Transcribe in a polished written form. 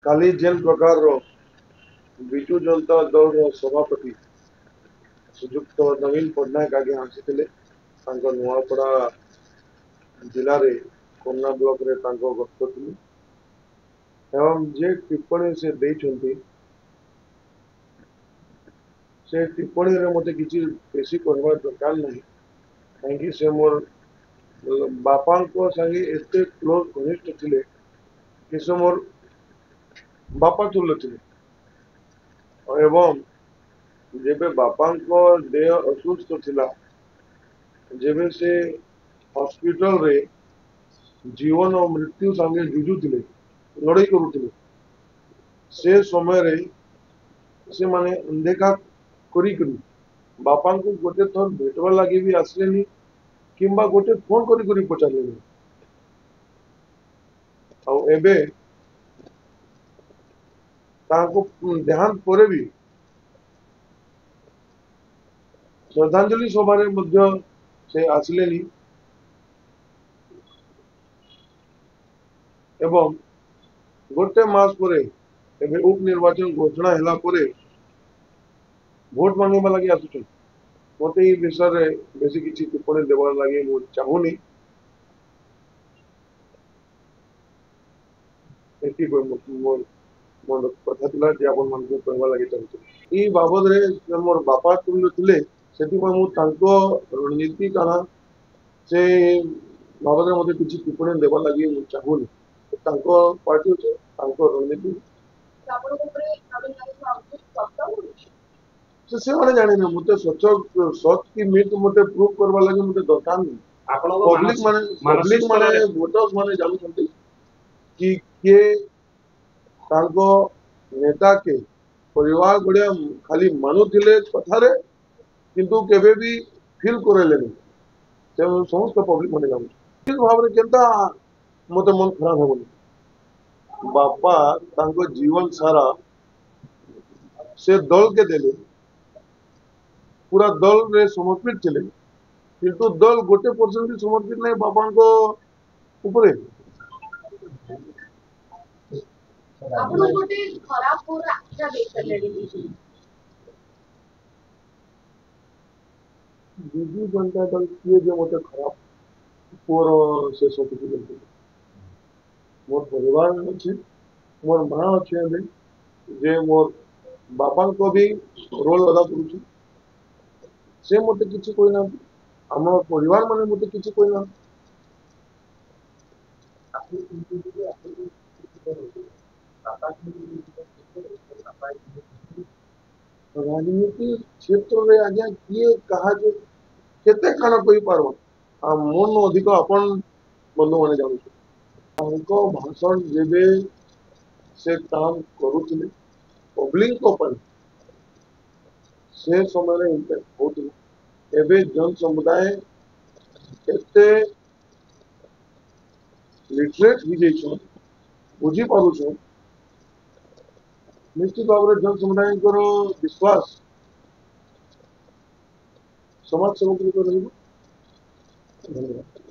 କାଲି ଯେନ୍ ପ୍ରକାରର ବିଜୁ ଜନତା ଦଳର ସଭାପତି ଶ୍ରୀଯୁକ୍ତ ନବୀନ ପଟ୍ଟନାୟକ ଆଜ୍ଞା ଆସିଥିଲେ, ତାଙ୍କ ନୂଆପଡ଼ା ଜିଲ୍ଲାରେ କୋନା ବ୍ଲକରେ ତାଙ୍କ ଗସ୍ତ ଥିଲେ ଏବଂ ଯେ ଟିପ୍ପଣୀ ସେ ଦେଇଛନ୍ତି ସେ ଟିପ୍ପଣୀରେ ମୋତେ କିଛି ବେଶୀ କହିବା ଦରକାର ନାହିଁ, କାହିଁକି ସେ ମୋର ବାପାଙ୍କ ସାଙ୍ଗେ ଏତେ କ୍ଲୋଜ୍ ଘନିଷ୍ଠ ଥିଲେ କି ସେ ମୋର ବାପା ତୁଲ୍ୟ ଥିଲେ। ଏବଂ ଯେବେ ବାପାଙ୍କ ଦେହ ଅସୁସ୍ଥ ଥିଲା, ଯେବେ ସେ ହସ୍ପିଟାଲରେ ଜୀବନ ଓ ମୃତ୍ୟୁ ସାଙ୍ଗେ ଯୁଝୁଥିଲେ, ଲଢ଼େଇ କରୁଥିଲେ, ସେ ସମୟରେ ସେମାନେ ଅଣଦେଖା କରିକରି ବାପାଙ୍କୁ ଗୋଟେ ଥର ଭେଟବା ଲାଗି ବି ଆସିଲେନି କିମ୍ବା ଗୋଟେ ଫୋନ କରି କରି ପଚାରିଲେନି। ଆଉ ଏବେ ତାଙ୍କ ଦେହାନ୍ତ ପରେ ବି ଶ୍ରଦ୍ଧାଞ୍ଜଳି ସଭାରେ ମଧ୍ୟ ସେ ଆସିଲେନି ଏବଂ ଗୋଟେ ମାସ ପରେ ଏବେ ଉପନିର୍ବାଚନ ଘୋଷଣା ହେଲା ପରେ ଭୋଟ ମାଗିବା ଲାଗି ଆସୁଛନ୍ତି। ମତେ ଏଇ ବିଷୟରେ ବେଶୀ କିଛି ଟିପ୍ପଣୀ ଦେବା ଲାଗି ମୁଁ ଚାହୁଁନି। ଏତିକି ମୋର କଥା ଥିଲା ଯେ ଆପଣମାନଙ୍କୁ କହିବା ଲାଗି ଚାହୁଁଥିଲି। ଏଇ ବାବଦରେ ମୋର ବାପା ତୁଲ୍ୟ ଥିଲେ, ସେଥିପାଇଁ ମୁଁ ତାଙ୍କ ରଣନୀତି କାଣା ସେ ବାବଦରେ ମତେ କିଛି ଟିପ୍ପଣୀ ଦେବା ଲାଗି ମୁଁ ଚାହୁଁନି। ତାଙ୍କ ପାର୍ଟି ଅଛି, ତାଙ୍କ ରଣନୀତି ସେମାନେ ଜାଣିନି। ମତେ ସଚ ସତ କି ମିଥ ମତେ ପ୍ରୁଭ କରିବା ଲାଗି ମତେ ଦରକାର ନାହିଁ। ପବ୍ଲିକ ମାନେ ଭୋଟର୍ସ ମାନେ ଜାଣୁଛନ୍ତି କି କିଏ ତାଙ୍କ ନେତା କେ ପରିବାର ଭଳିଆ ଖାଲି ମାନୁଥିଲେ କଥାରେ, କିନ୍ତୁ କେବେ ବି ଫିଲ୍ କରେଇଲେନି। ସେ ସମସ୍ତ ପବ୍ଲିକ ମାନେ ଜାଣୁଛନ୍ତି ଠିକ ଭାବରେ। କେନ୍ତା ମତେ ମନ ଖରାପ ହବନି? ବାପା ତାଙ୍କ ଜୀବନ ସାରା ସେ ଦଳକେ ଦେଲେ, ପୁରା ଦଳରେ ସମର୍ପିତ ଥିଲେ, କିନ୍ତୁ ଦଳ ଗୋଟେ ପରସେଣ୍ଟ ବି ସମର୍ପିତ ନାହିଁ ବାପାଙ୍କ ଉପରେ। ଆପଣ ଗୋଟେ ଖରାପ ପୁଅର ଆଖ୍ୟା ଦେଇସାରିଲେଣି। ବିଜୁ ଜନତା ଦଳ କିଏ ଯେ ମତେ ଖରାପ ପୁଅର ସେ ସର୍ଟିଫିକେଟ ଦେଲେ? ମୋର ପରିବାର ଅଛି, ମୋର ମା ଅଛି ଏବେ ଯେ ମୋର ବାପାଙ୍କ ବି ରୋଲ ଅଦା କରୁଛି। ସେ ମତେ କିଛି କହିନାହାନ୍ତି, ଆମ ପରିବାର ମାନେ ମତେ କିଛି କହିନାହାନ୍ତି। ରାଜନୀତି କ୍ଷେତ୍ରରେ ଆଜ୍ଞା କିଏ କାହାକୁ କେତେ କାଣା କହିପାରବ, ଆଉ ମୋରନୁ ଅଧିକ ଆପଣ ବନ୍ଧୁମାନେ ଜାଣୁଛନ୍ତି। ତାଙ୍କ ଭାଷଣ ଯେବେ ସେ କାମ କରୁଥିଲେ ପବ୍ଲିକଙ୍କ ପାଇଁ, ସେ ସମୟରେ ଇମ୍ପାକ୍ଟ ହଉଥିଲା। ଏବେ ଜନ ସମୁଦାୟ ଏତେ ଲିଟରେଟ୍ ହେଇଯାଇଛନ୍, ବୁଝିପାରୁଛନ୍, ନିଶ୍ଚିତ ଭାବରେ ଜନ ସମୁଦାୟଙ୍କର ବିଶ୍ୱାସ ସମାଜ ସେବକ ରହିବ। ଧନ୍ୟବାଦ।